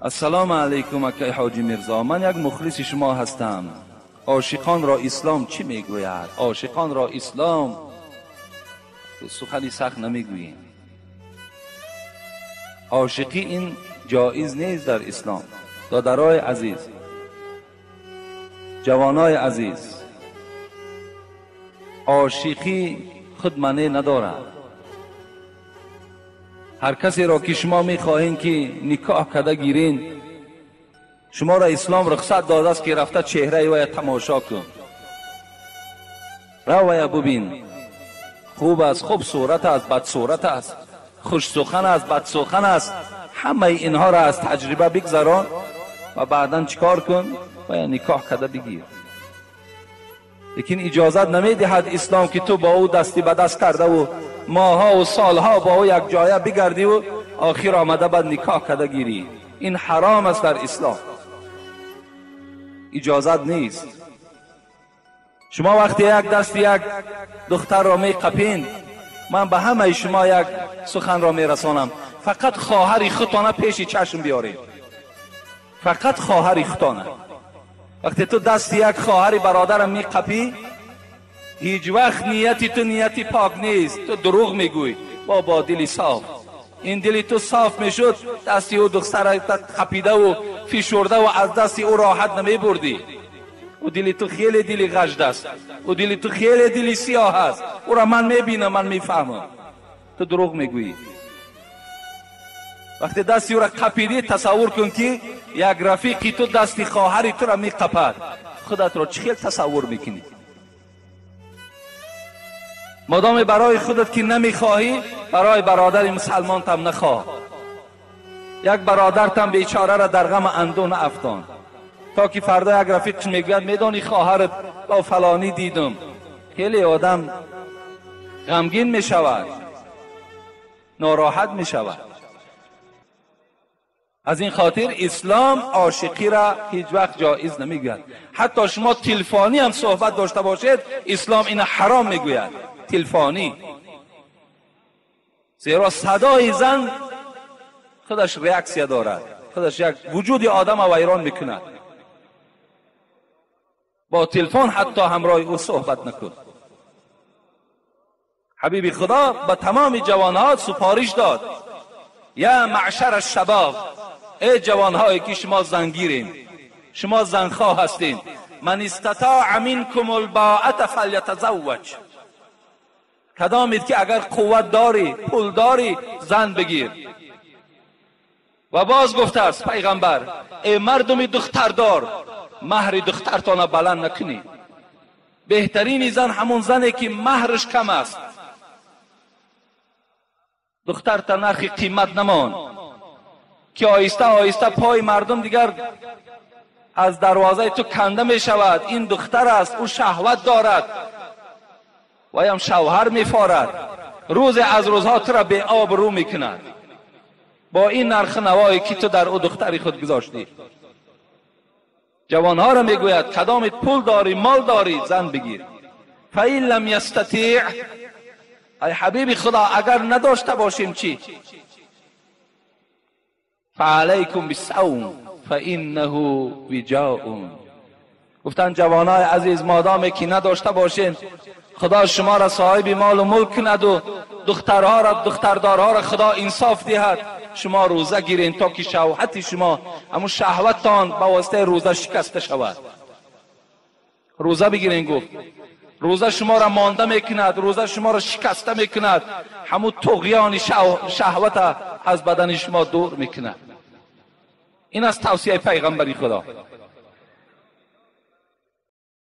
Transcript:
Ассалому алайкум, акай Ҳоҷӣ Мирзо, ман як мухлиси шумо ҳастам. Ошиқонро ислом чӣ мегӯяд? Ошиқонро ислом сухани сахт намегӯем. Ошиқӣ ин ҷоиз нест дар ислом. Додарои азиз, ҷавонои азиз, ошиқӣ худ маъне надорад. Ҳар касеро ки шумо мехоҳед ки никоҳ карда гирин, шуморо ислом рухсат додааст ки рафта чеҳраи вая тамошо кун, равая бубин, хуб аст, хуб сурат аст, бадсурат аст, хушсухан аст, бадсухан аст. Ҳамаи инҳоро аз таҷриба бигзарон ва баъдан чикор кун? Вая никоҳ карда бигир. Лекин иҷозат намедиҳад ислом ки ту бо ӯ дасти ба даст кардаву моҳҳову солҳо бо ӯ як ҷоя бигардиву охир омада баъд никоҳ карда гирӣ. Ин ҳаром аст дар ислом, иҷозат нест. Шумо вақте як дасти як духтарро меқапин, ман ба ҳамаи шумо як суханро мерасонам: фақат хоҳари худтона пеши чашм биёред, фақат хоҳари худтона. Вақте ту дасти як хоҳари бародарам меқапӣ, ҳеҷ вақт нияти ту нияти пок нест, ту дурӯғ мегӯй. Бо дили соф, ин дили ту соф мешуд, дасти ӯ духтара қапидаву фишурдаву аз дасти ӯ роҳат намебурдӣ. Ӯ дили ту хеле дили ғажд аст, ӯ дили ту хеле дили сиёҳ аст. Ӯро ман мебинам, ман мефаҳмам, ту дурӯғ мегӯӣ. Вақте дасти ӯро қапидӣ, тасаввур кун ки як рафиқи ту дасти хоҳари туро меқапад, худатро чӣ хел тасаввур мекунӣ? Модоме барои худат ки намехоҳӣ, барои бародари мусалмонтам нахоҳ. Як бародартам бечораро дар ғам андӯ наафтон, то ки фардо як рафиқш мегӯяд: медонӣ, хоҳарат бо фалонӣ дидум. Хеле одам ғамгин мешавад, нороҳат мешавад. Аз ин хотир ислом ошиқиро ҳеҷ вақт ҷоиз намегӯяд. Ҳатто шумо телефонӣ ҳам суҳбат дошта бошед, ислом ина ҳаром мегӯяд. Телефонӣ, зеро садои зан худаш реаксия дорад, худаш як вуҷуди одама вайрон мекунад. Бо телефон ҳатто ҳамроҳи ӯ суҳбат накун. Ҳабиби Худо ба тамоми ҷавонҳо супориш дод: я маъшар шабоб, эй ҷавонҳое ки шумо зангирен, шумо занхоҳ ҳастед, ман истатоа минкум албоата фалятазавваҷ. Кадомед ки агар қувват дорӣ, пул дорӣ, зан бигир. Ва боз гуфтааст пайғамбар: эй мардуми духтардор, маҳри духтартона баланд накунед. Беҳтарини зан ҳамон зане ки маҳраш кам аст. Духтарта нархи қимат намон, ки оҳиста оҳиста пои мардум дигар аз дарвозаи ту канда мешавад. Ин духтар аст, ӯ шаҳват дорад, ваям шавҳар мефорад. Рӯзе аз рӯзҳо тура беобрӯ мекунад бо ин нархи навое ки ту дар ӯ духтари худ гузоштӣ. Ҷавонҳоро мегӯяд: кадомит пул дорӣ, мол дорӣ, зан бигир. Фаин лам ястатиъ, ай ҳабиби Худо, агар надошта бошем чӣ? فعلیکم بالصوم فانه وجاء. گفتن جوانای عزیز، مادام که نداشته باشین، خدا شما را صاحب مال و ملک کند و دخترها را، دختردارها را خدا انصاف دهد، شما روزه گیرین تا که شهوت شما، همون شهوتتان با واسطه روزه شکسته شود. روزه بگیرین. گفت روزه شما را مانده میکند، روزه شما را شکسته میکند، همون طغیان شهوت از بدن شما دور میکند. این از توصیه پیغمبری خدا.